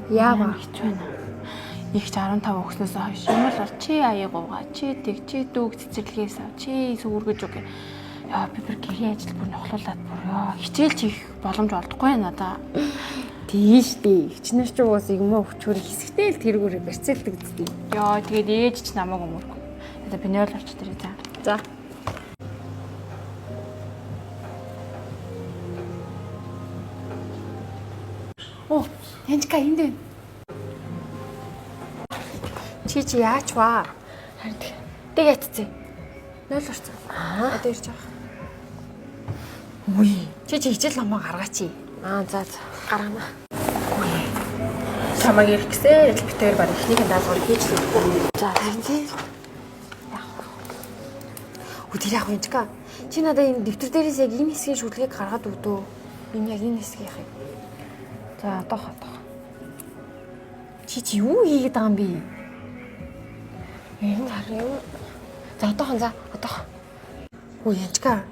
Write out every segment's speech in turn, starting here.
Яава? Хэцүү байна. Их ч 15 өгснөөс хойш юм л бол чи аяг уугаа, чи тэг, чи дүүг цэцэрлэгээс ав, чи сүргэж өг. Яа би бүр гэрийн ажил бүр нухлуулад бүр ёо хичээл хийх боломж олдохгүй байна надаа. Тийм штэ. Эгчнэр чи уус юм уу хүчээр хэсэгтэй л тэргүүр барьцаалдаг зү. Ёо тэгээд ээж ч намайг өмөргүй. Одоо би нөөл орч тэрэ за. За. Оо, Янчка энд байна. Чи чи яач вэ? Харин тэг. Тэг ятцээ. Нөөл орсон. Одоо ирж байгаа. Үгүй. Чи чи хичээл номоо гаргаач. Аа за за гаргана. Чамайг ирэх гэсэн ил битээр баг эхнийх нь даалгаврыг хийж л өгөхгүй. За тийм. Үгүй тэр яг Янчка. Чи надад энэ дэвтэр дээрээс яг энэ хэсгийн шүлгийг гаргаад өгдөө. Энэ яг энэ хэсгийнх юм. За одоох одоох. Чи чи юу хийгээд байгаа юм бэ? Энэ хар юм. За одоохон за одоох. Үгүй Янчка.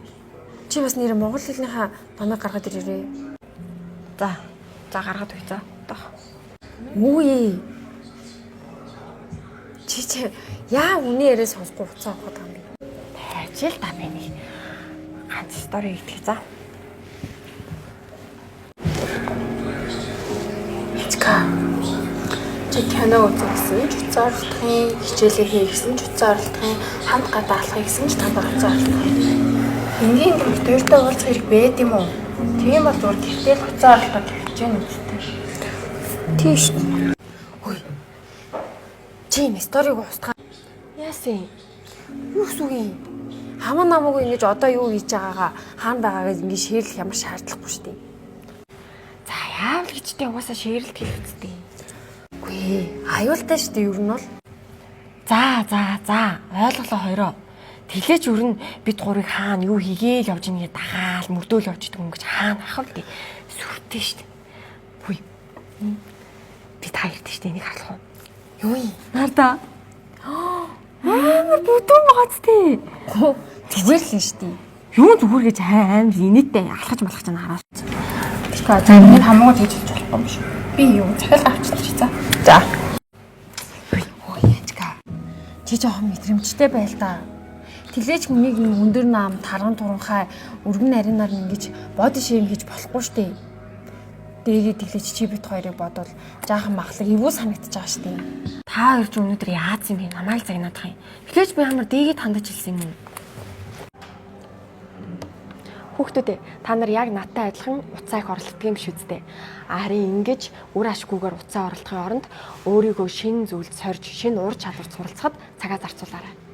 Чи бас нэр монгол хэлнийхаа номыг гаргаад ирээрээ. За. За гаргаад өгч за. Одоох. Үгүй. Чи чи яа үний яриа сонсохгүй уцаа авах гэдэг юм бэ? Ажил та би нэг ганц стори хийдэг за. Ячка. Чи кино үзэх гэсэн ч уцаа оролдох юм, хичээлээ хийх гэсэн ч уцаа оролдох юм, хамт гадаа алхах гэсэн ч танд уцаа оролдох юм. Энгийн ингэ хоёртой уулзах хэрэг байд юм уу? Тийм бол зүгээр гэртээ л уцаа оролдоод тавьж гэнэ үстэй. Тийм шүү. Үгүй. Чи энэ сториг устгаа. Яасан юм? Юу гэсэн үг юм? Хамаа намаагүй ингэж одоо юу хийж байгаагаа хаана байгаагаа ингэж шеэрлэх ямар шаардлагагүй шүү дээ. За яавал гэжтэй угаасаа шеэрлэх хэл үсттэй. Үгүй ээ, аюултай шүү дээ ер нь бол. За за за ойлголоо хоёроо. Тэглээч ер нь бид гурыг хаана юу хийгээл явж ийнгээ дагаал мөрдөөл явж идэг юм гэж хаана ах вэ? Сүртэй шүү дээ. Хүй. Би та хоёрт шүү дээ энийг харлах уу? Юу юм? Нарда. Амар бүдүүн байгаа ч тий. Гоо, зүгээр л юм шүү дээ. Юу зүгээр гэж амар инээдтэй алхаж малхаж нь хараад. Тэгэхээр за энэ хамаагүй тэгж хэлж болохгүй юм шүү. Би юу захиалга авчилж за. За. Өө Янчка. Чи жоохон мэдрэмжтэй байл та. Тэлээч хүнийг юм өндөр нам, тарган туранхай, өргөн нарийнаар ингэж боди шейм хийж болохгүй шүү дээ. Дээгээ тэглээч чи бит хоёрыг бодвол жаахан махлаг эвгүй санагдаж байгаа шүү дээ. Та хоёр ч өнөөдөр яац юм бэ? Намайг загнаадах юм. Тэглээч би ямар дээгээд хандаж хэлсэн юм уу? Хүүхдүүд ээ, та нар яг надтай адилхан уцаа их оролддог юм шүү дээ. Харин ингэж үр ашгүйгээр уцаа оролдохын оронд өөрийгөө шинэ зүйлд сорж, шинэ ур чадвар суралцахад цагаа зарцуулаарай.